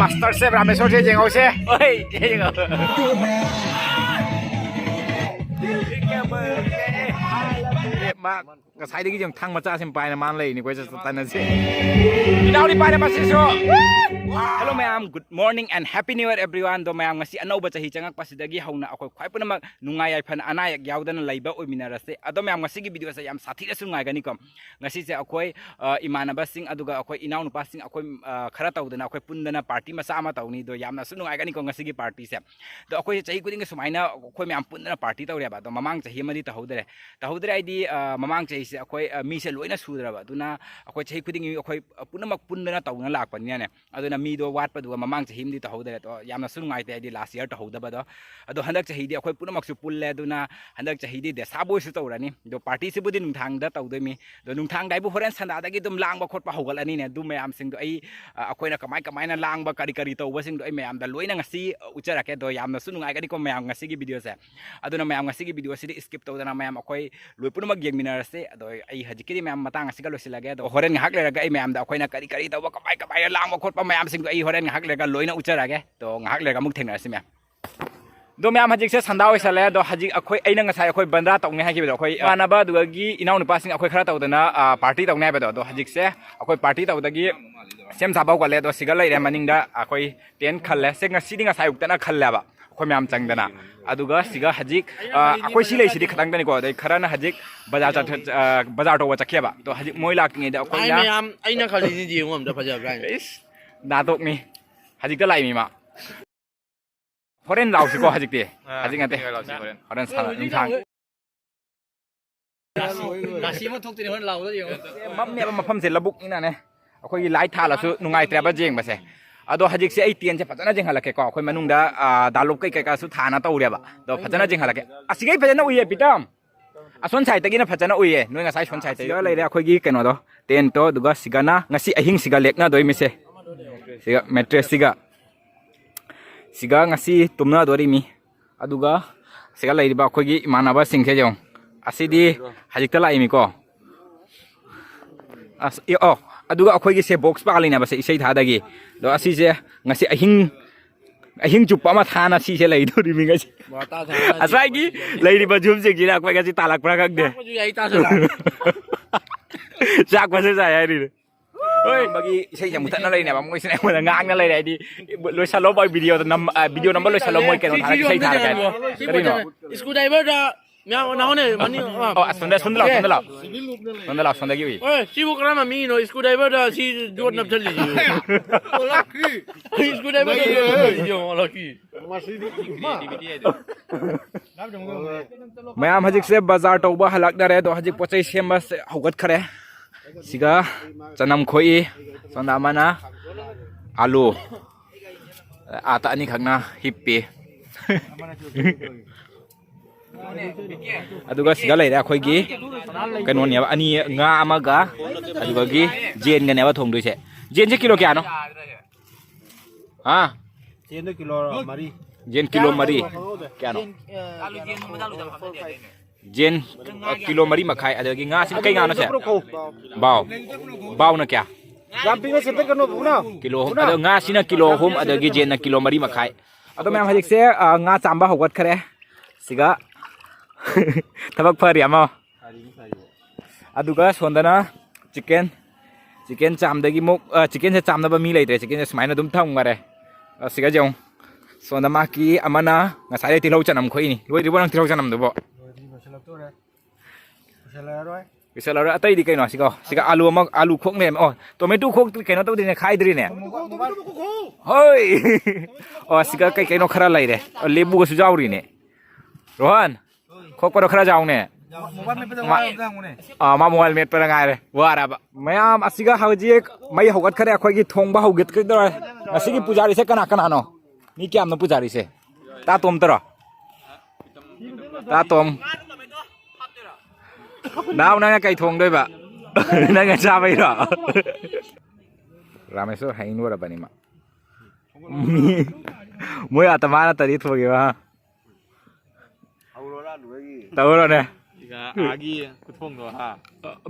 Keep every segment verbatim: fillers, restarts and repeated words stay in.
Master safe ꯔꯥꯃꯦꯁꯣꯔꯁꯦ ꯌꯦꯡꯍꯧꯁꯦ꯫ ꯍꯣꯏ, ꯌꯦꯡꯉꯣ꯫ ꯃꯥ ꯉꯁꯥꯏꯗꯒꯤ ꯌꯦꯡ ꯊꯥꯡ ꯃꯆꯥꯁꯤꯃ ꯄꯥꯏꯅ ꯃꯥꯅ ꯂꯩꯔꯤꯅꯤ, ꯑꯩꯈꯣꯏ ꯆꯠ ꯇꯥꯟꯅꯁꯤ꯫ ꯏꯅꯥꯎꯅꯤ ꯄꯥꯏꯅ ꯃꯁꯤꯁꯨ꯫ Hello ꯃꯌꯥꯝ, good morning and happy new year everyone꯫ ꯑꯗꯣ ꯃꯌꯥꯝ, ꯉꯁꯤ ꯑꯅꯧꯕ ꯆꯍꯤ ꯆꯪꯉꯛꯄꯁꯤꯗꯒꯤ ꯍꯧꯅ ꯑꯩꯈꯣꯏ ꯈ꯭ꯋꯥꯏ ꯄꯨꯝꯅꯃꯛ ꯅꯨꯡꯉꯥꯏ ꯌꯥꯏꯐꯅ ꯑꯅꯥ ꯑꯌꯦꯛ ꯌꯥꯎꯗꯅ ꯂꯩꯕ ꯑꯣꯏꯃꯤꯟꯅꯔꯁꯦ꯫ ꯑꯗꯣ ꯃꯌꯥꯝ, ꯉꯁꯤꯒꯤ ꯚꯤꯗꯤꯑꯣꯁꯦ ꯌꯥꯝ ꯁꯥꯊꯤꯅꯁꯨ ꯅꯨꯡꯉꯥꯏꯒꯅꯤꯀꯣ꯫ ꯉꯁꯤꯁꯦ ꯑꯩꯈꯣꯏ, ꯑ, ꯏꯃꯥꯟꯅꯕꯁꯤꯡ, ꯑꯗꯨꯒ ꯑꯩꯈꯣꯏ ꯏꯅꯥꯎꯅꯨꯄꯥꯁꯤꯡ, ꯑꯩꯈꯣꯏ, ꯑ, ꯈꯔ ꯇꯧꯗꯅ ꯑꯩꯈꯣꯏ ꯄꯨꯟꯗꯅ ꯄꯥꯔꯇꯤ ꯃꯆꯥ ꯑꯃ ꯇꯧꯅꯤ꯫ ꯑꯗꯣ ꯌꯥꯝꯅꯁꯨ ꯅꯨꯡꯉꯥꯏꯒꯅꯤꯀꯣ ꯉꯁꯤꯒꯤ ꯄꯥꯔꯇꯤꯁꯦ꯫ ꯑꯗꯣ ꯑꯩꯈꯣꯏꯁꯦ ꯆꯍꯤ ꯈꯨꯗꯤꯡꯒꯤ ꯁꯨꯃꯥꯏꯅ ꯑꯩꯈꯣꯏ ꯃꯌꯥꯝ ꯄꯨꯟꯗꯅ ꯄꯥꯔꯇꯤ ꯇꯧꯔꯦꯕ꯫ ꯑꯗꯣ ꯃꯃꯥꯡ ꯆꯍꯤ ꯑꯃꯗꯤ ꯇꯧꯍꯧꯗ꯭ꯔꯦ꯫ ꯇꯧꯍꯧꯗ꯭ꯔꯦ ꯍꯥꯏꯗꯤ, ꯑ, ꯃꯃꯥꯡ ꯆꯍꯤꯁꯦ ꯑꯩꯈꯣꯏ, ꯑ, ꯃꯤꯁꯦ ꯂꯣꯏꯅ ꯁꯨꯗ꯭ꯔꯕ꯫ ꯑꯗꯨꯅ ꯑꯩꯈꯣꯏ ꯆꯍꯤ ꯈꯨꯗꯤꯡꯒꯤ ꯑꯩꯈꯣꯏ, ꯑ, ꯄꯨꯝꯅꯃꯛ ꯄꯨꯟꯗꯅ ꯇꯧꯗꯅ ꯂꯥꯛꯄꯅꯤꯅꯅꯦ꯫ ꯑꯗꯨꯅ ꯃꯤꯗꯣ ꯋꯥꯠꯄꯗꯨꯒ ꯃꯃꯥꯡ ꯆꯍꯤ ꯑꯃꯗꯤ ꯇꯧꯍꯧꯗ꯭ꯔꯦ꯫ ꯑꯗꯣ ꯌꯥꯝꯅꯁꯨ ꯅꯨꯡꯉꯥꯏꯇꯦ ꯍꯥꯏꯗꯤ last year ꯇꯧꯍꯧꯗꯕꯗꯣ꯫ ꯑꯗꯣ ꯍꯟꯗꯛ ꯆꯍꯤꯗꯤ ꯑꯩꯈꯣꯏ ꯄꯨꯝꯅꯃꯛꯁꯨ ꯄꯨꯜꯂꯦ꯫ ꯑꯗꯨꯅ ꯍꯟꯗꯛ ꯆꯍꯤꯗꯤ ꯗꯦꯁꯥ ꯕꯣꯏꯁꯨ ꯇꯧꯔꯅꯤ꯫ ꯑꯗꯣ ꯄꯥꯔꯇꯤꯁꯤꯕꯨꯗꯤ ꯅꯨꯡꯗꯥꯡꯗ ꯇꯧꯗꯣꯏꯅꯤ꯫ ꯑꯗꯣ ꯅꯨꯡꯗꯥꯡꯗ ꯍꯥꯏꯕꯨ ꯍꯣꯔꯦꯟ ꯁꯟꯗꯥꯗꯒꯤ ꯑꯗꯨꯝ ꯂꯥꯡꯕ ꯈꯣꯠꯄ ꯍꯧꯒꯠꯂꯅꯤꯅꯦ꯫ ꯑꯗꯨ ꯃꯌꯥꯝꯁꯤꯡꯗꯣ ꯑꯩ, ꯑ, ꯑꯩꯈꯣꯏꯅ ꯀꯃꯥꯏ ꯀꯃꯥꯏꯅ ꯂꯥꯡꯕ, ꯀꯔꯤ ꯀꯔꯤ ꯇꯧꯕꯁꯤꯡꯗꯣ ꯑꯩ ꯃꯌꯥꯝꯗ ꯂꯣꯏꯅ ꯉꯁꯤ, ꯑ, ꯎꯠꯆꯔꯛꯀꯦ꯫ ꯑꯗꯣ ꯌꯥꯝꯅꯁꯨ ꯅꯨꯡꯉꯥꯏꯒꯅꯤꯀꯣ ꯃꯌꯥꯝ ꯉꯁꯤꯒꯤ ꯚꯤꯗꯤꯑꯣꯁꯦ꯫ ꯑꯗꯨꯅ ꯃꯌꯥꯝ ꯉꯁꯤꯒꯤ ꯚꯤꯗꯤꯑꯣꯁꯤꯗꯤ skip ꯇꯧꯗꯅ ꯃꯌꯥꯝ ꯑꯩꯈꯣꯏ ꯂꯣꯏ ꯄꯨꯝꯅꯃꯛ ꯌꯦꯡꯃꯤꯟꯅꯔꯁꯦ꯫ ꯑꯗꯣ ꯑꯩ ꯍꯧꯖꯤꯛꯀꯤꯗꯤ ꯃꯌꯥꯝ ꯃꯇꯥꯡ ꯑꯁꯤꯒ ꯂꯣꯏꯁꯤꯜꯂꯒꯦ꯫ ꯑꯗꯣ ꯍꯣꯔꯦꯟ ꯉꯥꯏꯍꯥꯛ ꯂꯩꯔꯒ ꯑꯩ ꯃꯌꯥꯝꯗ ꯑꯩꯈꯣꯏꯅ ꯀꯔꯤ ꯀꯔꯤ ꯇꯧꯕ, ꯀꯃꯥꯏ ꯀꯃꯥꯏꯅ ꯂꯥꯡꯕ ꯈꯣꯠꯄ ꯃꯌꯥꯝꯁꯤꯡꯗꯣ ꯑꯩ ꯍꯣꯔꯦꯟ ꯉꯥꯏꯍꯥꯛ ꯂꯩꯔꯒ ꯂꯣꯏꯅ ꯎꯠꯆꯔꯛꯑꯒꯦ꯫ ꯑꯗꯣ ꯉꯥꯏꯍꯥꯛ ꯂꯩꯔꯒ ꯑꯃꯨꯛ ꯊꯦꯡꯅꯔꯁꯤ ꯃꯌꯥꯝ꯫ ꯑꯗꯣ ꯃꯌꯥꯝ, ꯍꯧꯖꯤꯛꯁꯦ ꯁꯟꯗꯥ ꯑꯣꯏꯁꯜꯂꯦ꯫ ꯑꯗꯣ ꯍꯧꯖꯤꯛ ꯑꯩꯈꯣꯏ, ꯑꯩꯅ ꯉꯁꯥꯏ ꯑꯩꯈꯣꯏ ꯕꯟꯗ꯭ꯔꯥ ꯇꯧꯅꯤ ꯍꯥꯏꯈꯤꯕꯗꯣ, ꯑꯩꯈꯣꯏ ꯏꯃꯥꯟꯅꯕ ꯑꯗꯨꯗꯒꯤ ꯏꯅꯥꯎꯅꯨꯄꯥꯁꯤꯡ ꯑꯩꯈꯣꯏ ꯈꯔ ꯇꯧꯗꯅ, ꯑ, ꯄꯥꯔꯇꯤ ꯇꯧꯅꯤ ꯍꯥꯏꯕꯗꯣ, ꯑꯗꯣ ꯍꯧꯖꯤꯛꯁꯦ ꯑꯩꯈꯣꯏ ꯄꯥꯔꯇꯤ ꯇꯧꯕꯗꯒꯤ ꯁꯦꯝ ꯁꯥꯕ ꯍꯧꯒꯠꯂꯦ꯫ ꯑꯗꯣ ꯁꯤꯒ ꯂꯩꯔꯦ ꯃꯅꯤꯡꯗ ꯑꯩꯈꯣꯏ ꯇꯦꯟ ꯈꯜꯂꯦ꯫ ꯁꯦ ꯉꯁꯤꯗꯤ ꯉꯁꯥꯏ ꯑꯌꯨꯛꯇꯅ ꯈꯜꯂꯦꯕ ꯑꯩꯈꯣꯏ ꯃꯌꯥꯝ ꯆꯪꯗꯅ꯫ ꯑꯗꯨꯒ ꯁꯤꯒ ꯍꯧꯖꯤꯛ, ꯑ, ꯑꯩꯈꯣꯏ ꯁꯤ ꯂꯩꯁꯤꯗꯤ ꯈꯇꯪꯗꯅꯤꯀꯣ꯫ ꯑꯗꯩ ꯈꯔꯅ ꯍꯧꯖꯤꯛ ꯕꯖꯥꯔ ꯆꯠ-, ꯑ, ꯕꯖꯥꯔ ꯇꯧꯕ ꯆꯠꯈꯤꯑꯕ꯫ ꯑꯗꯣ ꯍꯧꯖꯤꯛ ꯃꯣꯏ ꯂꯥꯛꯇ꯭ꯔꯤꯉꯩꯗ ꯑꯩ ꯑꯩꯈꯣꯏꯅ ꯃꯌꯥꯝ, ꯑꯩꯅ ꯈꯜꯂꯤꯁꯤꯗꯤ ꯌꯦꯡꯉꯣ ꯑꯝꯇ ꯐꯖꯕ꯭ꯔꯥ ꯍꯥꯏꯅ꯫ ꯏꯁ, ꯅꯥꯇꯣꯛꯅꯤ꯫ ꯍꯧꯖꯤꯛꯇ ꯂꯥꯛꯏ ꯃꯤ ꯃꯥ꯫ ꯍꯣꯔꯦꯟ ꯂꯥꯎꯁꯤꯀꯣ ꯍꯧꯖꯤꯛꯇꯤ꯫ ꯑꯥ, ꯍꯧꯖꯤꯛ ꯅꯠꯇꯦ꯫ ꯍꯣꯔꯦꯟ ꯂꯥꯎꯁꯤ, ꯍꯣꯔꯦꯟ꯫ ꯍꯣꯔꯦꯟ ꯁꯥꯟꯅ-, ꯅꯨꯡꯗꯥꯡ꯫ ꯉꯥꯁꯤ, ꯉꯥꯁꯤ ꯑꯃ ꯊꯣꯛꯇꯣꯏꯅꯦ ꯍꯣꯔꯦꯟ ꯂꯥꯎꯕꯗ ꯌꯦꯡꯉꯣ꯫ ꯃꯝꯃꯦꯕ ꯃꯐꯝꯁꯦ, ꯂꯧꯕꯨꯛꯅꯤꯅꯅꯦ꯫ ꯑꯩꯈꯣꯏꯒꯤ ꯂꯥꯏꯠ ꯊꯥꯜꯂꯁꯨ ꯅꯨꯡꯉꯥꯏꯇ꯭ꯔꯦꯕ ꯌꯦꯡꯕꯁꯦ꯫ ꯑꯗꯣ ꯍꯧꯖꯤꯛꯁꯦ ꯑꯩ ꯇꯦꯟꯁꯦ ꯐꯖꯅ ꯌꯦꯡꯍꯜꯂꯛꯀꯦꯀꯣ꯫ ꯑꯩꯈꯣꯏ ꯃꯅꯨꯡꯗ, ꯑꯥ, ꯗꯥꯂꯣꯞ ꯀꯩ ꯀꯩꯀꯥꯁꯨ ꯊꯥꯅ ꯇꯧꯔꯦꯕ꯫ ꯑꯗꯣ ꯐꯖꯅ ꯌꯦꯡꯍꯜꯂꯛꯀꯦ꯫ ꯑꯁꯤꯒꯩ ꯐꯖꯅ ꯎꯏꯌꯦ, ꯄꯤꯇꯝ꯫ ꯑꯁꯣꯟ ꯁꯥꯏꯠꯇꯒꯤꯅ ꯐꯖꯅ ꯎꯏꯌꯦ, ꯅꯣꯏ ꯉꯁꯥꯏ ꯁꯣꯟ ꯁꯥꯏꯠꯇꯒꯤ꯫ ꯁꯤꯗ ꯂꯩꯔꯦ ꯑꯩꯈꯣꯏꯒꯤ ꯀꯩꯅꯣꯗꯣ, ꯇꯦꯟꯇꯣ, ꯑꯗꯨꯒ ꯁꯤꯒꯅ ꯉꯁꯤ ꯑꯍꯤꯡꯁꯤꯒ ꯂꯦꯛꯅꯗꯣꯏꯃꯤꯁꯦ꯫ ꯁꯤꯒ ꯃꯦꯇ꯭ꯔꯦꯁꯁꯤꯒ꯫ ꯁꯤꯒ ꯉꯁꯤ ꯇꯨꯝꯅꯗꯣꯔꯤꯃꯤ꯫ ꯑꯗꯨꯒ ꯁꯤꯒ ꯂꯩꯔꯤꯕ ꯑꯩꯈꯣꯏꯒꯤ ꯏꯃꯥꯟꯅꯕꯁꯤꯡꯁꯦ ꯌꯦꯡꯉꯨ꯫ ꯑꯁꯤꯗꯤ ꯍꯧꯖꯤꯛꯇ ꯂꯥꯛꯏꯃꯤꯀꯣ꯫ ꯑꯁ, ꯑꯦ, ꯑꯣ, ꯑꯗꯨꯒ ꯑꯩꯈꯣꯏꯒꯤꯁꯦ ꯕꯣꯛꯁ ꯄꯥꯜꯂꯤꯅꯦꯕ ꯁꯦ ꯏꯁꯩ ꯊꯥꯗꯒꯤ꯫ ꯑꯗꯣ ꯑꯁꯤꯁꯦ ꯉꯁꯤ ꯑꯍꯤꯡ, ꯑꯍꯤꯡ ꯆꯨꯞꯄ ꯑꯃ ꯊꯥꯅ ꯁꯤꯁꯦ ꯂꯩꯗꯣꯔꯤꯃꯤ ꯉꯁꯤ꯫ ꯉꯁꯥꯏꯒꯤ ꯂꯩꯔꯤꯕ ꯌꯨꯝꯁꯤꯡꯁꯤꯅ ꯑꯩꯈꯣꯏ ꯉꯁꯤ ꯇꯥꯜꯂꯛꯄ꯭ꯔꯥ ꯈꯪꯗꯦ꯫ ꯆꯥꯛꯄꯁꯨ ꯆꯥꯏ ꯍꯥꯏꯔꯤꯅꯦ꯫ ꯍꯣꯏ, ꯃꯥꯒꯤ ꯏꯁꯩꯁꯦ ꯃꯨꯊꯠꯅ ꯂꯩꯅꯦꯕ, ꯃꯣꯏꯁꯤꯅ ꯑꯩꯉꯣꯟꯗ ꯉꯥꯡꯅ ꯂꯩꯔꯦ꯫ ꯍꯥꯏꯗꯤ ꯂꯣꯏꯁꯜꯂꯣ ꯃꯣꯏ ꯚꯤꯗꯤꯑꯣꯗ ꯅꯝ-, ꯑ, ꯚꯤꯗꯤꯑꯣ ꯅꯝꯕ ꯂꯣꯏꯁꯜꯂꯣ, ꯃꯣꯏ ꯀꯩꯅꯣ ꯊꯥꯔꯒ ꯏꯁꯩ ꯊꯥꯔꯒ ꯍꯥꯏꯕ꯫ ꯀꯔꯤꯅꯣ? ꯁ꯭ꯀ꯭ꯔꯨ ꯗ꯭ꯔꯥꯏꯚꯔꯗ ꯃꯌꯥꯝ ꯅꯍꯥꯟꯅꯦ ꯃꯅꯤꯡ, ꯑ, ꯑꯣ, ꯑꯁꯣꯝꯗ, ꯁꯣꯝꯗ ꯂꯥꯛꯑꯣ, ꯁꯣꯝꯗ ꯂꯥꯛꯑꯣ꯫ ꯁꯣꯝꯗ ꯂꯥꯛꯑꯣ, ꯁꯣꯝꯗꯒꯤ ꯎꯏ꯫ ꯍꯣꯏ, ꯁꯤꯕꯨ ꯀꯔꯝꯕ ꯃꯤꯅꯣ? ꯁ꯭ꯀ꯭ꯔꯨ ꯗ꯭ꯔꯥꯏꯚꯔꯗ ꯁꯤ ꯌꯣꯠ ꯅꯞꯁꯜꯂꯤꯁꯤ꯫ ꯁ꯭ꯀ꯭ꯔꯨ ꯗ꯭ꯔꯥꯏꯚꯔꯗ ꯌꯣꯠ ꯅꯞꯁꯜꯂꯤꯁꯤ ꯌꯦꯡꯉꯣ, ꯂꯛꯀꯤ꯫ ꯃꯌꯥꯝ ꯍꯧꯖꯤꯛꯁꯦ ꯕꯖꯥꯔ ꯇꯧꯕ ꯍꯜꯂꯛꯅꯔꯦ, ꯑꯗꯣ ꯍꯧꯖꯤꯛ ꯄꯣꯠ ꯆꯩ ꯁꯦꯝꯕꯁꯦ ꯍꯧꯒꯠꯈꯔꯦ꯫ ꯁꯤꯒ ꯆꯅꯝ ꯈꯣꯛꯏ, ꯁꯣꯝꯗ ꯑꯃꯅ ꯑꯂꯨ, ꯑꯥꯇ ꯑꯅꯤꯈꯛꯅ ꯍꯤꯞꯄꯤ꯫ ꯑꯗꯨꯒ ꯁꯤꯗ ꯂꯩꯔꯦ ꯑꯩꯈꯣꯏꯒꯤ ꯀꯩꯅꯣꯅꯦꯕ, ꯑꯅꯤ, ꯉꯥ ꯑꯃꯒ, ꯑꯗꯨꯗꯒꯤ ꯖꯦꯟꯒꯅꯦꯕ ꯊꯣꯡꯗꯣꯏꯁꯦ꯫ ꯖꯦꯟꯁꯦ ꯀꯤꯂꯣ ꯀꯌꯥꯅꯣ? ꯍꯥ? ꯖꯦꯟꯗꯣ ꯀꯤꯂꯣ ꯃꯔꯤ꯫ ꯖꯦꯟ ꯀꯤꯂꯣ ꯃꯔꯤ꯫ ꯀꯌꯥꯅꯣ? ꯖꯦꯟ, ꯑ, ꯀꯤꯂꯣ ꯃꯔꯤ ꯃꯈꯥꯏ, ꯑꯗꯒꯤ ꯉꯥꯁꯤꯅ ꯀꯩ ꯉꯥꯅꯣ ꯁꯦ? ꯕꯥꯎ꯫ ꯕꯥꯎꯅ ꯀꯌꯥ? ꯌꯥꯝ ꯄꯤꯛꯅ ꯁꯦꯝꯗꯠꯀꯅꯣ, ꯄꯨꯅ꯫ ꯀꯤꯂꯣ ꯑꯍꯨꯝ꯫ ꯄꯨꯅ꯫ ꯑꯗꯣ ꯉꯥꯁꯤꯅ ꯀꯤꯂꯣ ꯑꯍꯨꯝ, ꯑꯗꯒꯤ ꯖꯦꯟꯅ ꯀꯤꯂꯣ ꯃꯔꯤ ꯃꯈꯥꯏ꯫ ꯑꯗꯣ ꯃꯌꯥꯝ ꯍꯧꯖꯤꯛꯁꯦ, ꯑ, ꯉꯥ ꯆꯥꯝꯕ ꯍꯧꯒꯠꯈꯔꯦ꯫ ꯁꯤꯒ ꯊꯕꯛ ꯐꯔꯤ ꯑꯃ꯫ ꯑꯗꯨꯒ ꯁꯣꯝꯗꯅ ꯆꯤꯀꯦꯟ꯫ ꯆꯤꯀꯦꯟ ꯆꯥꯝꯗꯒꯤ ꯑꯃꯨꯛ, ꯑ, ꯆꯤꯀꯦꯟꯁꯦ ꯆꯥꯝꯅꯕ ꯃꯤ ꯂꯩꯇ꯭ꯔꯦ꯫ ꯆꯤꯀꯦꯟꯁꯦ ꯁꯨꯃꯥꯏꯅ ꯑꯗꯨꯝ ꯊꯝꯈꯔꯦ꯫ ꯑ, ꯁꯤꯒꯁꯦ ꯑꯃꯨꯛ꯫ ꯁꯣꯝꯗ ꯃꯥꯒꯤ ꯑꯃꯅ ꯉꯁꯥꯏꯗꯩ ꯇꯤꯜꯍꯧ ꯆꯅꯝ ꯈꯣꯛꯏꯅꯤ꯫ ꯂꯣꯏꯗ꯭ꯔꯤꯕꯣ ꯅꯪ ꯇꯤꯜꯍꯧ ꯆꯅꯝꯗꯨꯕꯣ? ꯂꯣꯏꯗ꯭ꯔꯤ, ꯂꯣꯏꯁꯤꯜꯂꯛꯇꯣꯔꯦ꯫ ꯂꯣꯏꯁꯤꯜꯂꯛꯑꯔꯣꯏ꯫ ꯂꯣꯏꯁꯤꯜꯂꯛꯑꯔꯣꯏ꯫ ꯑꯇꯩꯗꯤ ꯀꯩꯅꯣ ꯁꯤꯒ? ꯁꯤꯒ ꯑꯂꯨ ꯑꯃ, ꯑꯂꯨ ꯈꯣꯛ ꯂꯩꯔꯝꯃꯦ꯫ ꯑꯣ, ꯇꯣꯃꯦꯇꯣ ꯈꯣꯛ ꯀꯩꯅꯣ ꯇꯧꯗ꯭ꯔꯤꯅꯦ, ꯈꯥꯏꯗ꯭ꯔꯤꯅꯦ꯫ ꯍꯣꯏ꯫ ꯑꯣ, ꯁꯤꯒ ꯀꯩ ꯀꯩꯅꯣ ꯈꯔ ꯂꯩꯔꯦ꯫ ꯑꯣ, ꯂꯦꯕꯨꯒꯁꯨ ꯌꯥꯎꯔꯤꯅꯦ꯫ ꯔꯣꯍꯟ, ꯈꯣꯛꯄꯗꯣ ꯈꯔ ꯌꯥꯎꯅꯦ꯫ ꯃꯣꯕꯥꯏꯜ ꯃꯦꯠꯄꯗ ꯃꯥ-, ꯋꯥꯔꯕ꯭ꯔꯥ ꯍꯪꯉꯨꯅꯦ꯫ ꯑꯥ, ꯃꯥ ꯃꯣꯕꯥꯏꯜ ꯃꯦꯠꯄꯗ ꯉꯥꯏꯔꯦ, ꯋꯥꯔꯕ꯫ ꯃꯌꯥꯝ ꯑꯁꯤꯒ ꯍꯧꯖꯤꯛ ꯃꯩ ꯍꯧꯒꯠꯈꯔꯦ, ꯑꯩꯈꯣꯏꯒꯤ ꯊꯣꯡꯕ ꯍꯧꯒꯠꯀꯗꯧꯔꯦ꯫ ꯉꯁꯤꯒꯤ ꯄꯨꯖꯥꯔꯤꯁꯦ ꯀꯅꯥ ꯀꯅꯥꯅꯣ? ꯃꯤ ꯀꯌꯥꯝꯅꯣ ꯄꯨꯖꯥꯔꯤꯁꯦ? ꯇꯥ ꯇꯣꯝꯇꯔꯣ? ꯇꯥ ꯇꯣꯝ꯫ ꯅꯥꯎ, ꯅꯪꯅ ꯀꯩ ꯊꯣꯡꯗꯣꯏꯕ? ꯅꯪꯅ ꯆꯥꯕꯩꯔꯣ? ꯔꯥꯃꯦꯁꯣꯔ ꯍꯌꯦꯡ ꯂꯣꯏꯔꯕꯅꯤ ꯃꯥ꯫ ꯃꯣꯏ ꯑꯇꯃꯥꯅ ꯇꯔꯤ ꯊꯣꯡꯉꯦꯕ꯫ ꯇꯧꯔꯣꯅꯦ꯫ ꯑꯥꯒꯤ ꯈꯨꯊꯣꯡꯗꯣ ꯍꯥ꯫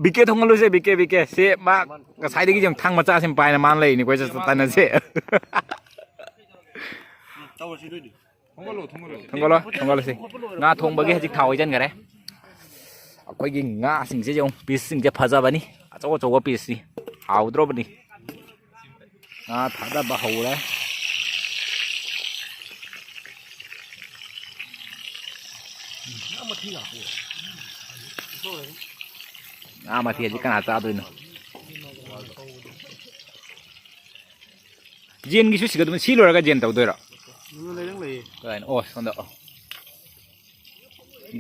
ꯕꯤ ꯀꯦ ꯊꯣꯡꯍꯜꯂꯨꯁꯦ, ꯕꯤ ꯀꯦ, ꯕꯤ ꯀꯦ꯫ ꯁꯤ ꯃꯥ ꯉꯁꯥꯏꯗꯒꯤ ꯌꯦꯡꯉꯨ, ꯊꯥꯡ ꯃꯆꯥꯁꯤꯃ ꯄꯥꯏꯅ ꯃꯥꯅ ꯂꯩꯔꯤꯅꯤ, ꯑꯩꯈꯣꯏ ꯆꯠ-, ꯆꯠꯇꯅꯁꯦ꯫ ꯇꯧꯔꯁꯤ ꯑꯗꯨꯏꯗꯤ꯫ ꯊꯣꯡꯒꯠꯂꯣ, ꯊꯣꯡꯒꯠꯂꯣ꯫ ꯊꯣꯡꯒꯠꯂꯣ, ꯊꯣꯡꯒꯠꯂꯁꯤ꯫ ꯉꯥ ꯊꯣꯡꯕꯒꯤ ꯍꯧꯖꯤꯛ ꯊꯥꯎ ꯍꯩꯖꯤꯟꯈꯔꯦ꯫ ꯑꯩꯈꯣꯏꯒꯤ ꯉꯥꯁꯤꯡꯁꯦ ꯌꯦꯡꯉꯨ, ꯄꯤꯁꯁꯤꯡꯁꯦ ꯐꯖꯕꯅꯤ꯫ ꯑꯆꯧ ꯑꯆꯧꯕ ꯄꯤꯁꯅꯤ꯫ ꯍꯥꯎꯗ꯭ꯔꯣꯕꯅꯤ꯫ ꯉꯥ ꯊꯥꯗꯕ ꯍꯧꯔꯦ꯫ ꯉꯥ ꯃꯊꯦꯜꯁꯤ ꯀꯅꯥ ꯆꯥꯗꯣꯏꯅꯣ? ꯖꯦꯟꯒꯤꯁꯨ ꯁꯤꯒꯗꯕꯅꯤ꯫ ꯁꯤ ꯂꯣꯏꯔꯒ ꯖꯦꯟ ꯇꯧꯗꯣꯏꯔꯣ? ꯀꯗꯥꯏꯅꯣ? ꯑꯣ, ꯁꯣꯝꯗ꯫ ꯑꯣ꯫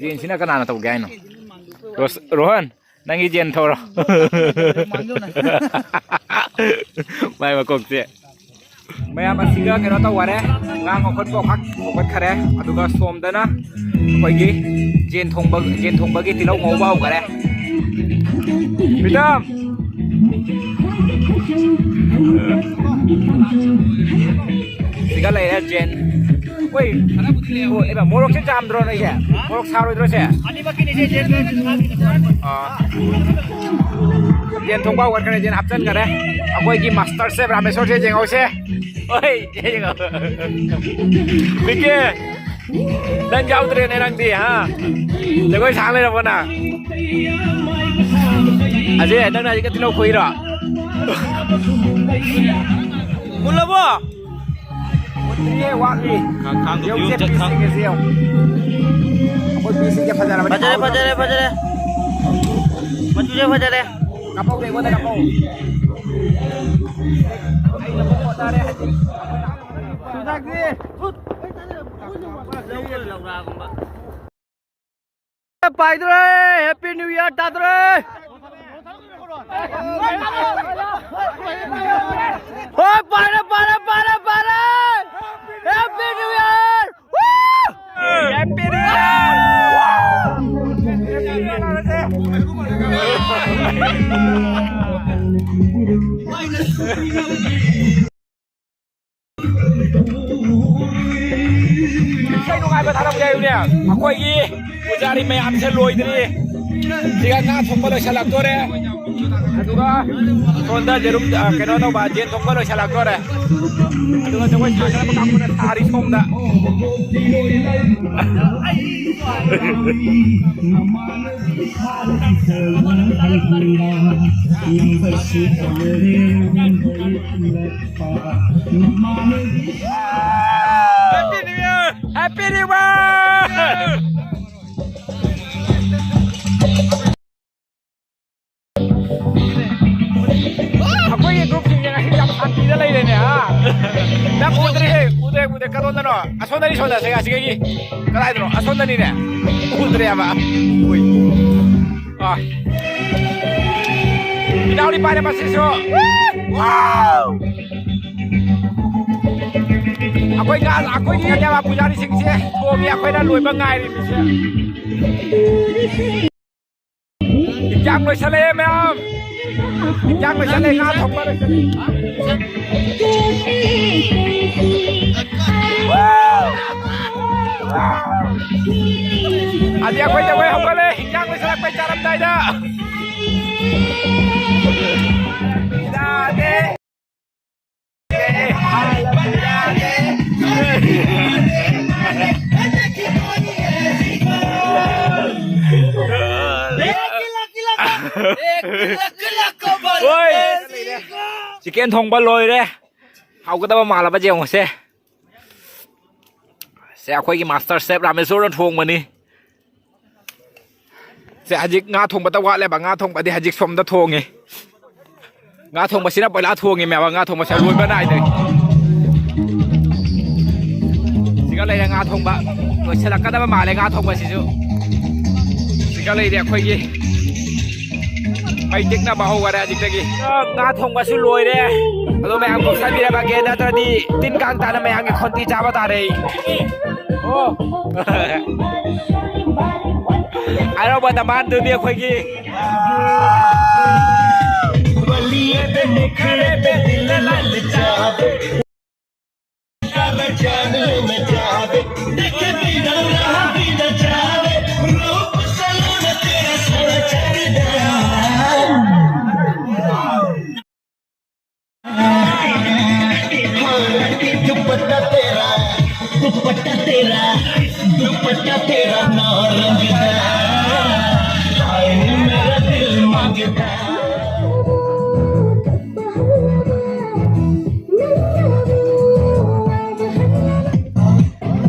ꯖꯦꯟꯁꯤꯅ ꯀꯅꯥꯅ ꯇꯧꯒꯦ ꯍꯥꯏꯅꯣ? ꯔꯣꯁ-, ꯔꯣꯍꯟ, ꯅꯪꯒꯤ ꯖꯦꯟ ꯊꯧꯔꯣ꯫ ꯃꯥꯏ ꯃꯀꯣꯛꯁꯦ꯫ ꯃꯌꯥꯝ ꯑꯁꯤꯒ ꯀꯩꯅꯣ ꯇꯧꯈꯔꯦ꯫ ꯉꯥ ꯉꯧꯈꯠꯄ ꯉꯥꯏꯍꯥꯛ ꯉꯧꯈꯠꯈꯔꯦ꯫ ꯑꯗꯨꯒ ꯁꯣꯝꯗꯅ ꯑꯩꯈꯣꯏꯒꯤ ꯖꯦꯟ ꯊꯣꯡꯕ, ꯖꯦꯟ ꯊꯣꯡꯕꯒꯤ ꯇꯤꯜꯍꯧ ꯉꯧꯕ ꯍꯧꯈꯔꯦ꯫ ꯄ꯭ꯔꯤꯇꯝ! ꯁꯤꯒ ꯂꯩꯔꯦ ꯖꯦꯟ꯫ ꯍꯣꯏ꯫ ꯑꯣ, ꯏꯃꯥ, ꯃꯣꯔꯣꯛꯁꯦ ꯆꯥꯝꯗ꯭ꯔꯣ ꯅꯣꯏꯁꯦ? ꯃꯣꯔꯣꯛ ꯁꯥꯔꯣꯏꯗ꯭ꯔꯣ ꯁꯦ? ꯑꯥ꯫ ꯌꯦꯟ ꯊꯣꯡꯕ ꯍꯧꯒꯠꯈ꯭ꯔꯦ, ꯌꯦꯟ ꯍꯥꯞꯆꯤꯟꯈꯔꯦ꯫ ꯑꯩꯈꯣꯏꯒꯤ ꯃꯥꯁꯇꯔ ꯆꯦꯐ ꯔꯥꯃꯦꯁꯣꯔꯁꯦ ꯌꯦꯡꯍꯧꯁꯦ꯫ ꯍꯣꯏ, ꯌꯦꯡꯉꯣ꯫ ꯕꯤꯀꯦ, ꯅꯪ ꯌꯥꯎꯗ꯭ꯔꯦꯅꯦ ꯅꯪꯗꯤ, ꯍꯥ? ꯖꯒꯣꯏ ꯁꯥ ꯂꯩꯔꯕꯣ ꯅꯪ? ꯑꯖꯦ, ꯅꯪꯅ ꯍꯧꯖꯤꯛ ꯇꯤꯜꯍꯧ ꯈꯣꯏꯔꯣ? ꯃꯨꯜꯂꯕꯣ? ꯃꯨꯟꯗ꯭ꯔꯤꯌꯦ, ꯋꯥꯠꯂꯤ꯫ ꯈꯥꯡ-, ꯈꯥꯡꯗꯣ ꯌꯦꯡꯉꯨꯁꯦ, ꯐꯤꯕꯝ ꯆꯠ-, ꯈꯥꯡ-, ꯄꯤꯁꯁꯤꯡꯁꯦ ꯌꯦꯡꯉꯨ꯫ ꯑꯩꯈꯣꯏ ꯄꯤꯁꯁꯤꯡꯁꯦ ꯐꯖꯔꯕꯅꯤ꯫ ꯐꯖꯔꯦ, ꯐꯖꯔꯦ, ꯐꯖꯔꯦ꯫ ꯃꯆꯨꯁꯦ ꯐꯖꯔꯦ꯫ ꯀꯥꯞꯄꯧꯒꯦ, ꯑꯩꯉꯣꯟꯗ ꯀꯥꯞꯄꯧ꯫ ꯑꯩꯅ ꯑꯃꯨꯛ ꯍꯣꯠꯅꯔꯦ ꯍꯧꯖꯤꯛ꯫ ꯆꯨꯖꯥꯛꯁꯤ꯫ ꯄꯥꯏꯗ꯭ꯔꯦ! Happy New Year ꯇꯥꯗ꯭ꯔꯦ! ꯍꯣꯏ, ꯄꯥꯏꯔꯦ, ꯄꯥꯏꯔꯦ, ꯄꯥꯏꯔꯦ, ꯄꯥꯏꯔꯦ! Happy New Year! Woo! Happy New Year! ꯅꯨꯡꯉꯥꯏꯕ ꯊꯥꯔꯛꯀꯦ ꯍꯥꯏꯕꯅꯦ꯫ ꯑꯩꯈꯣꯏꯒꯤ ꯄꯨꯖꯥꯔꯤ ꯃꯌꯥꯝꯁꯦ ꯂꯣꯏꯗ꯭ꯔꯤ꯫ ꯁꯤꯒ ꯉꯥ ꯊꯣꯡꯕ ꯂꯣꯏꯁꯤꯜꯂꯛꯇꯣꯔꯦ꯫ ꯑꯗꯨꯒ ꯁꯣꯝꯗ ꯌꯦꯔꯨꯝ, ꯑ, ꯀꯩꯅꯣ ꯇꯧꯕ, ꯌꯦꯟ ꯊꯣꯡꯕ ꯂꯣꯏꯁꯤꯜꯂꯛꯇꯣꯔꯦ꯫ ꯑꯗꯨꯒ ꯖꯒꯣꯏ ꯁꯥꯒꯗꯕ ꯀꯥꯡꯕꯨꯅ ꯁꯥꯔꯤ ꯁꯣꯝꯗ꯫ Happy New Year! Happy New Year! ꯑꯩꯈꯣꯏꯒꯤ group ꯁꯤꯡꯁꯦ ꯉꯁꯤ ꯌꯥꯝ ꯁꯥꯟꯇꯤꯗ ꯂꯩꯔꯦꯅꯦ, ꯍꯥ? ꯅꯪ ꯎꯗ꯭ꯔꯤꯍꯦ, ꯎꯗ꯭ꯔꯦ, ꯎꯗ꯭ꯔꯦ, ꯀꯗꯣꯝꯗꯅꯣ? ꯑꯁꯣꯝꯗꯅꯤ, ꯁꯣꯝꯗ, ꯁꯤꯒ, ꯁꯤꯒꯒꯤ, ꯀꯗꯥꯏꯗꯅꯣ? ꯑꯁꯣꯝꯗꯅꯤꯅꯦ, ꯎꯗ꯭ꯔꯦꯕ꯫ ꯎꯏ꯫ ꯑꯥ꯫ ꯏꯅꯥꯎꯅꯨꯄꯥꯅꯦ ꯃꯁꯤꯁꯨ꯫ Wow! ꯑꯩꯈꯣꯏ ꯉꯥ, ꯑꯩꯈꯣꯏꯒꯤ ꯄꯨꯖꯥꯔꯤ ꯁꯤꯡꯁꯦ ꯊꯣꯡꯉꯤ, ꯑꯩꯈꯣꯏꯅ ꯂꯣꯏꯕ ꯉꯥꯏꯔꯤꯕꯁꯦ꯫ ꯏꯟꯖꯥꯡ ꯂꯣꯏꯁꯜꯂꯛꯑꯦ ꯃꯌꯥꯝ꯫ ꯏꯟꯖꯥꯡ ꯂꯣꯏꯁꯜꯂꯦ, ꯉꯥ ꯊꯣꯡꯕ ꯂꯣꯏꯁꯜꯂꯦ꯫ ꯑꯗꯤ ꯑꯩꯈꯣꯏ ꯖꯒꯣꯏ ꯍꯧꯒꯠꯂꯦ, ꯏꯟꯖꯥꯡ ꯂꯣꯏꯁꯜꯂꯛꯄꯩ ꯆꯥꯔꯝꯗꯥꯏꯗ꯫ ꯌꯥꯗꯦ꯫ ꯍꯣꯏ꯫ Chicken ꯊꯣꯡꯕ ꯂꯣꯏꯔꯦ꯫ ꯍꯥꯎꯒꯗꯕ ꯃꯥꯜꯂꯕ ꯌꯦꯡꯉꯨꯁꯦ꯫ ꯁꯦ, ꯑꯩꯈꯣꯏꯒꯤ master chef ꯔꯥꯃꯦꯁꯣꯔꯅ ꯊꯣꯡꯕꯅꯤ꯫ ꯁꯦ, ꯍꯧꯖꯤꯛ ꯉꯥ ꯊꯣꯡꯕꯇ ꯋꯥꯠꯂꯦꯕ꯫ ꯉꯥ ꯊꯣꯡꯕꯗꯤ ꯍꯧꯖꯤꯛ ꯁꯣꯝꯗ ꯊꯣꯡꯉꯤ꯫ ꯉꯥ ꯊꯣꯡꯕꯁꯤꯅ ꯄꯣꯏꯂꯥ ꯊꯣꯡꯉꯤꯃꯦꯕ꯫ ꯉꯥ ꯊꯣꯡꯕꯁꯦ ꯂꯣꯏꯕ ꯅꯥꯏꯗ꯭ꯔꯤ꯫ ꯁꯤꯒ ꯂꯩꯔꯦ ꯉꯥ ꯊꯣꯡꯕ꯫ ꯂꯣꯏꯁꯤꯜꯂꯛꯀꯗꯕ ꯃꯥꯜꯂꯦ ꯉꯥ ꯊꯣꯡꯕꯁꯤꯁꯨ꯫ ꯁꯤꯒ ꯂꯩꯔꯦ ꯑꯩꯈꯣꯏꯒꯤ ꯃꯩ ꯇꯤꯛꯅꯕ ꯍꯧꯈꯔꯦ ꯍꯧꯖꯤꯛꯇꯒꯤ꯫ ꯉꯥ ꯊꯣꯡꯕꯁꯨ ꯂꯣꯏꯔꯦ꯫ ꯑꯗꯣ ꯃꯌꯥꯝ ꯀꯨꯞꯁꯟꯕꯤꯔꯝꯃꯒꯦ, ꯅꯠꯇ꯭ꯔꯗꯤ ꯇꯤꯟ ꯀꯥꯡ ꯇꯥꯅ ꯃꯌꯥꯝꯒꯤ ꯈꯣꯟꯇꯤ ꯆꯥꯕ ꯇꯥꯔꯦ꯫ ꯑꯣ꯫ ꯑꯔꯧꯕ ꯗꯃꯥꯟꯗꯨꯅꯤ ꯑꯩꯈꯣꯏꯒꯤ꯫ बलिए पे मुखड़े पे दिल ललचावे, जान लेना चाहवे, देखे दुपट्टा तेरा, दुपट्टा तेरा, दुपट्टा तेरा नौरंग है। हाय मेरा दिल मांगता।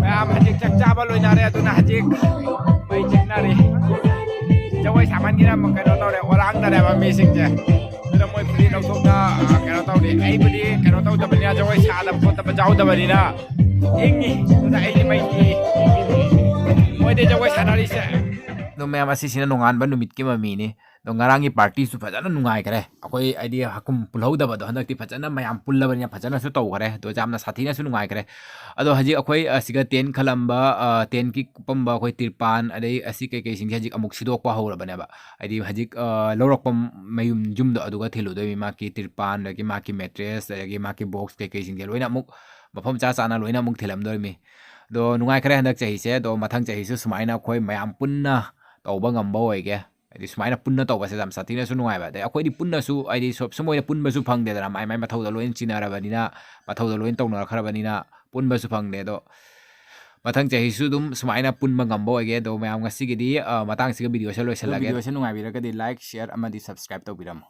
ꯃꯌꯥꯝ ꯍꯧꯖꯤꯛ ꯆꯥꯛ ꯆꯥꯕ ꯂꯣꯏꯅꯔꯦ, ꯑꯗꯨꯅ ꯍꯧꯖꯤꯛ ꯃꯩ ꯆꯤꯛꯅꯔꯤ꯫ ꯖꯒꯣꯏ ꯁꯥꯃꯟꯒꯤꯅ ꯑꯃꯨꯛ ꯀꯩꯅꯣ ꯇꯧꯔꯦ, ꯑꯣꯔꯥꯡꯅꯔꯦꯕ ꯃꯤꯁꯤꯡꯁꯦ꯫ ꯑꯗꯨꯅ ꯃꯣꯏ ꯐꯨꯔꯤꯠ ꯂꯧꯊꯣꯛꯅ, ꯑ, ꯀꯩꯅꯣ ꯇꯧꯔꯤ꯫ ꯑꯩꯕꯨꯗꯤ ꯀꯩꯅꯣ ꯇꯧꯗꯕꯅꯤꯅ, ꯖꯒꯣꯏ ꯁꯥꯗꯕ ꯈꯣꯠꯇꯕ ꯌꯥꯎꯗꯕꯅꯤꯅ ꯏꯪꯉꯤ꯫ ꯑꯗꯨꯅ ꯑꯩꯗꯤ ꯃꯩ ꯊꯤ꯫ ꯃꯣꯏꯗꯤ ꯖꯒꯣꯏ ꯁꯥꯟꯅꯔꯤꯁꯦ꯫ ꯑꯗꯣ ꯃꯌꯥꯝ, ꯑꯁꯤꯁꯤꯅ ꯅꯣꯡꯉꯥꯟꯕ ꯅꯨꯃꯤꯠꯀꯤ ꯃꯃꯤꯅꯤ꯫ ꯑꯗꯣ ꯉꯔꯥꯡꯒꯤ ꯄꯥꯔꯇꯤꯁꯨ ꯐꯖꯅ ꯅꯨꯡꯉꯥꯏꯈ꯭ꯔꯦ꯫ ꯑꯩꯈꯣꯏ ꯍꯥꯏꯗꯤ ꯍꯥꯀꯨꯝ ꯄꯨꯜꯍꯧꯗꯕꯗꯣ ꯍꯟꯗꯛꯇꯤ ꯐꯖꯅ ꯃꯌꯥꯝ ꯄꯨꯜꯂꯕꯅꯤꯅ ꯐꯖꯅꯁꯨ ꯇꯧꯈ꯭ꯔꯦ꯫ ꯑꯗꯣ ꯌꯥꯝꯅ ꯁꯥꯊꯤꯅꯁꯨ ꯅꯨꯡꯉꯥꯏꯈ꯭ꯔꯦ꯫ ꯑꯗꯣ ꯍꯧꯖꯤꯛ ꯑꯩꯈꯣꯏ, ꯑ, ꯁꯤꯒ tent ꯈꯜꯂꯝꯕ, ꯑ, tent ꯀꯤ ꯀꯨꯞꯄꯝꯕ ꯑꯩꯈꯣꯏ ꯇꯤꯔꯄꯥꯟ, ꯑꯗꯩ ꯑꯁꯤ ꯀꯩꯀꯩꯁꯤꯡꯁꯦ ꯍꯧꯖꯤꯛ ꯑꯃꯨꯛ ꯁꯤꯗꯣꯛꯄ ꯍꯧꯔꯕꯅꯦꯕ꯫ ꯍꯥꯏꯗꯤ ꯍꯧꯖꯤꯛ, ꯑ, ꯂꯧꯔꯛꯄ ꯃꯌꯨꯝ ꯌꯨꯝꯗꯣ ꯑꯗꯨꯒ ꯊꯤꯜꯂꯨꯗꯣꯏꯅꯤ꯫ ꯃꯥꯒꯤ ꯇꯤꯔꯄꯥꯟ, ꯑꯗꯒꯤ ꯃꯥꯒꯤ mattress, ꯑꯗꯒꯤ ꯃꯥꯒꯤ box ꯀꯩꯀꯩꯁꯤꯡꯁꯦ ꯂꯣꯏꯅ ꯑꯃꯨꯛ ꯃꯐꯝ ꯆꯥ ꯆꯥꯅ ꯂꯣꯏꯅ ꯑꯃꯨꯛ ꯊꯤꯜꯂꯝꯗꯣꯏꯅꯤ꯫ ꯑꯗꯣ ꯅꯨꯡꯉꯥꯏꯈ꯭ꯔꯦ ꯍꯟꯗꯛ ꯆꯍꯤꯁꯦ꯫ ꯑꯗꯣ ꯃꯊꯪ ꯆꯍꯤꯁꯨ ꯁꯨꯃꯥꯏꯅ ꯑꯩꯈꯣꯏ ꯃꯌꯥꯝ ꯄꯨꯟꯅ ꯇꯧꯕ ꯉꯝꯕ ꯑꯣꯏꯒꯦ꯫ ꯍꯥꯏꯗꯤ ꯁꯨꯃꯥꯏꯅ ꯄꯨꯟꯅ ꯇꯧꯕꯁꯦ ꯌꯥꯝ ꯁꯥꯊꯤꯅꯁꯨ ꯅꯨꯡꯉꯥꯏꯕ꯫ ꯑꯗꯩ ꯑꯩꯈꯣꯏꯗꯤ ꯄꯨꯟꯅꯁꯨ ꯍꯥꯏꯗꯤ ꯁꯨꯝ ꯑꯣꯏꯅ ꯄꯨꯟꯕꯁꯨ ꯐꯪꯗꯦꯗꯅ, ꯃꯥꯏ ꯃꯥꯏ ꯃꯊꯧꯗ ꯂꯣꯏꯅ ꯆꯤꯟꯅꯔꯕꯅꯤꯅ, ꯃꯊꯧꯗ ꯂꯣꯏꯅ ꯇꯧꯅꯔꯛꯈ꯭ꯔꯕꯅꯤꯅ ꯄꯨꯟꯕꯁꯨ ꯐꯪꯗꯦ꯫ ꯑꯗꯣ ꯃꯊꯪ ꯆꯍꯤꯁꯨ ꯑꯗꯨꯝ ꯁꯨꯃꯥꯏꯅ ꯄꯨꯟꯕ ꯉꯝꯕ ꯑꯣꯏꯒꯦ꯫ ꯑꯗꯣ ꯃꯌꯥꯝ, ꯉꯁꯤꯒꯤꯗꯤ, ꯑ, ꯃꯇꯥꯡꯁꯤꯒ video ꯁꯦ ꯂꯣꯏꯁꯤꯜꯂꯒꯦ꯫ Video ꯁꯦ ꯅꯨꯡꯉꯥꯏꯕꯤꯔꯒꯗꯤ like, share ꯑꯃꯗꯤ subscribe ꯇꯧꯕꯤꯔꯝꯃꯣ꯫